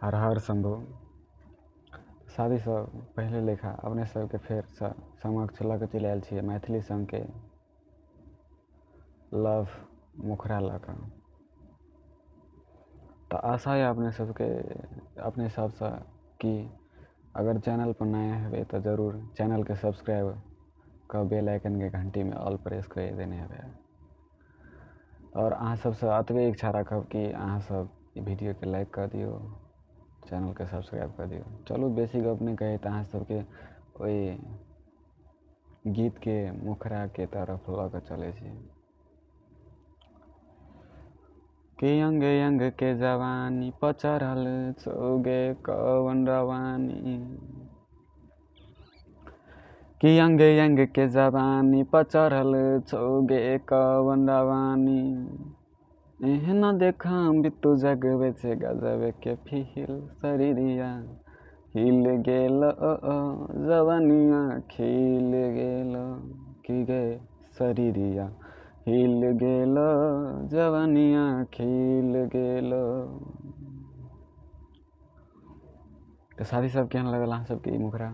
हर हर शम्भू। शादीसँ पहिले लेखा अपने सबके फेरसँ समक्ष लऽ कऽ चलि आयल छियै मैथिली सॉन्गके लव मुखड़ा लऽ कऽ। तऽ आशा यऽ अपने सबके अपने सबसँ कि अगर चैनल पर नया हेबै तऽ जरूर चैनलके सब्सक्राइब कऽ बेल आइकनके घंटीमे ऑल प्रेस कऽ देने हेबै। आओर अहाँ सबसँ एतबे इच्छा राखब कि अहाँ सब ई वीडियोके लाइक कऽ दियौ, चैनलके सब्सक्राइब कऽ दियौ। चलू बेसी गप नहि कहैत अहाँ सबके ओहि गीतके मुखड़ाके तरफ लऽ कऽ चलै छी। कि अंग अंग के जवानी पर चढ़ल छौ गे कवन रवानी, कि अंग अंग के जवानी पर चढ़ल छौ गे कवन रवानी, एहन देखम बितु जगबै छै गजब के फील, शरीरिया हिल गेल जवनिया खिल गेल, कि गे शरीरिया हिल गेल जवनिया खिल गेल। तऽ साथी सब केहन लगल अहाँ सबके ई मुखड़ा?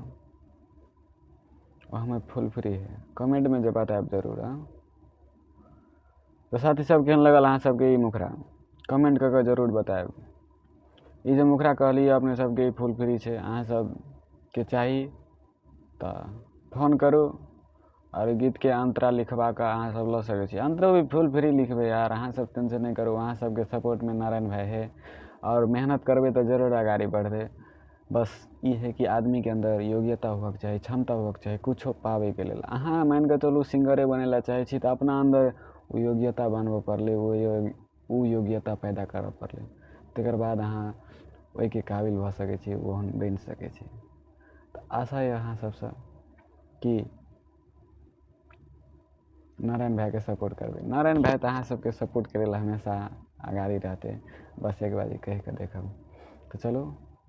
हमें फुल फ्री है, कमेंटमे जे बतायब जरूर। हाँ, तऽ साथी सब केहन लगल अहाँ सबके ई मुखड़ा? कमेंट कऽ कऽ जरूर बतायब। ई जे मुखड़ा कहलियै अपने सबके ई फुल फ्री छै, अहाँ सबके चाही तऽ फोन करू आओर गीतके अंतरा लिखबा कऽ अहाँ सब लऽ सकै छी। अंतरो भी फुल फ्री लिखबै यार, अहाँ सब टेंशन नहि करू, अहाँ सबके सपोर्टमे नारायण भाई है। आओर मेहनत करबै तऽ जरूर अगाड़ी बढ़बै। बस ई है कि आदमीके अन्दर योग्यता होबऽके चाही, क्षमता होबऽके चाही कुछो पाबैके लेल। अहाँ मानि कऽ चलू सिंगरे बनै लए चाहै छी तऽ अपना अन्दर ओ योग्यता बनबऽ पड़लै, ओ योग्यता पैदा करऽ पड़लै, तकर बाद अहाँ ओहिके काबिल भऽ सकै छी, ओहन बनि सकै छी। तऽ आशा यऽ अहाँ सबसँ कि नारायण भाइके सपोर्ट करबै। नारायण भाइ तऽ अहाँ सबके सपोर्ट करै लए हमेशा अगाड़ी रहतै, बस एक बार कहि कऽ देखब। तऽ चलू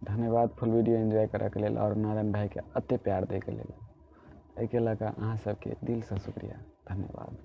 धन्यवाद फुल वीडियो एन्जॉय करऽके लेल आओर नारायण भाइके एते प्यार दैके लेल। एहिके लऽ कऽ अहाँ सबके दिलसँ शुक्रिया, धन्यवाद।